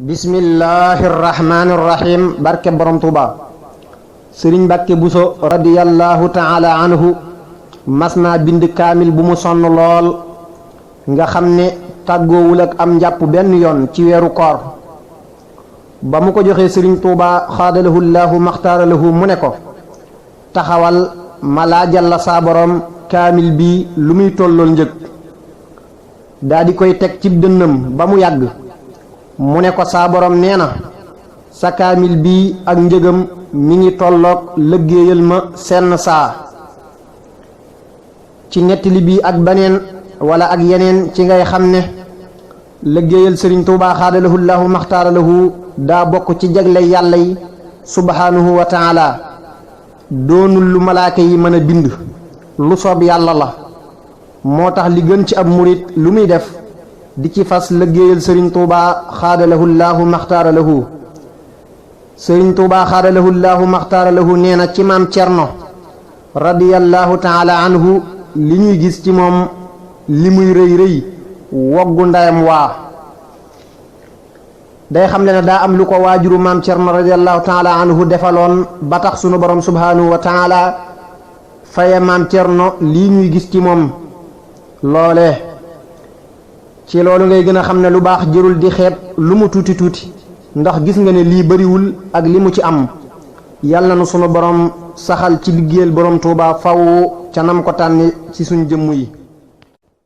bismillahi irrahmani irrahim barke borom tuuba sëriñ Mbàkke Buso radiyallahu taala anhu mas naa bind kaamil bu mu sonn lool nga xam ne tàggoowul ak am njàpp benn yoon ci weeru koor ba mu ko joxee sëriñ tuuba xaadalahu llaahu maxtaaralahu mu ne ko taxawal ma laajal la saa borom kaamil bi lu muy tollool njëg daa di koy teg cib dënnam ba mu yàgg mu ne ko saa borom nee na sa kaamil bii ak njëgam mi ngi tolloog lëggéeyal ma senn saa ci nettali bii ak baneen wala ak yeneen ci ngay xam ne lëggéeyal sëriñ tuubaa xaadalahu llaahu maxtaaralahu daa bokk ci jagle yàlla yi subhaanahu wa taala doonul lu malaaka yi mën a bind lu soob yàlla la moo tax li gën ci ab murit lu muy def di ci fas lëggéeyal sëriñ tuubaa xaadalahu llaahu maxtaaralahu sëriñ tuubaa xaadalahu llaahu maxtaaralahu nee na ci maam cerno radiyallahu taala anhu li ñuy gis ci moom li muy rëy rëy woggu ndayam waa day xam le ne daa am lu ko waajuru maam cerno radiyallahu taala anhu defaloon ba tax sunu borom subhaanahu wa taala faye maam cerno lii ñuy gis ci moom loole ci loolu ngay gën a xam ne lu baax jërul di xeeb lu mu tuuti tuuti ndax gis nga ne lii bariwul ak li mu ci am yàlla na sunu borom saxal ci liggéeyal borom Tuuba faw ca nam ko tànni ci suñ jëmm yi